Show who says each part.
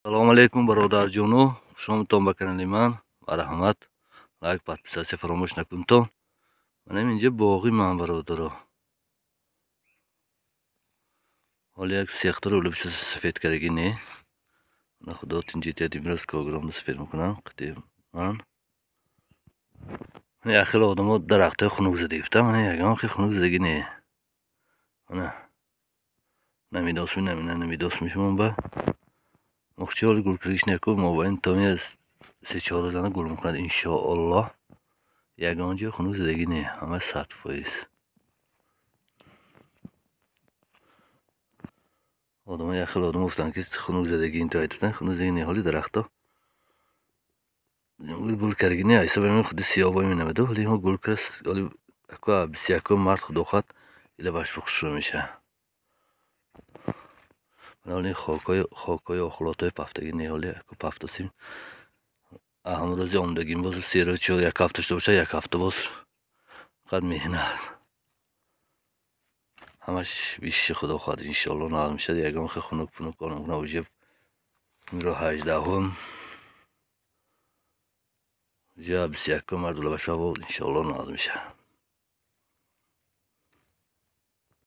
Speaker 1: Салом алейкум, бародарҷону, хушомадтон ба канали ман. Марҳамат, лайк, подписаться фаромӯш накунтон. Манам инҷа боғи ман, бародаро. Ҳоли як сехтор улиб сафед кардаги не. На худо тинҷитият, имрӯз килограммда сафед мекунам қити ман. Ман як хел одамо дарахтҳои хунук зада гирифтам, ман ягон хел хунук задаги не. Мана намедосми, намедосми шумон ба мухчи ҳоли гулкиргиш неку мобайн томи се-чор рӯзана гул мекунад, иншоаллоҳ. Ягон ҷо хунук задагӣ не, ҳама 100%. Одамо як хел одамо гуфтанд, ки хунук задагӣ инто айтибтан, хунук задагӣ не, ҳоли дарахто гул кардаги не, ҳисоби ҳамин худи сиёбой менамеду, ҳоли инҳо гул кард, ҳоли аку 21 март худо хоҳад илабаш хушрӯ мешавад. Ҳоли хокҳои охлотҳои пафтагӣ не, ҳоли аку пафтасим. Ҳамон рӯзи омадагим боз 3 рӯз чор як ҳафта шуда бошад, як ҳафта боз фақат меҳнат. Ҳамаш биши худо хоҳад, иншоаллоҳ нағз мешавад. Ягон хел хунук пунук кор намекунад. Уже инро 18-ум, уже 21 март улабаш иншоаллоҳ нағз мешавад.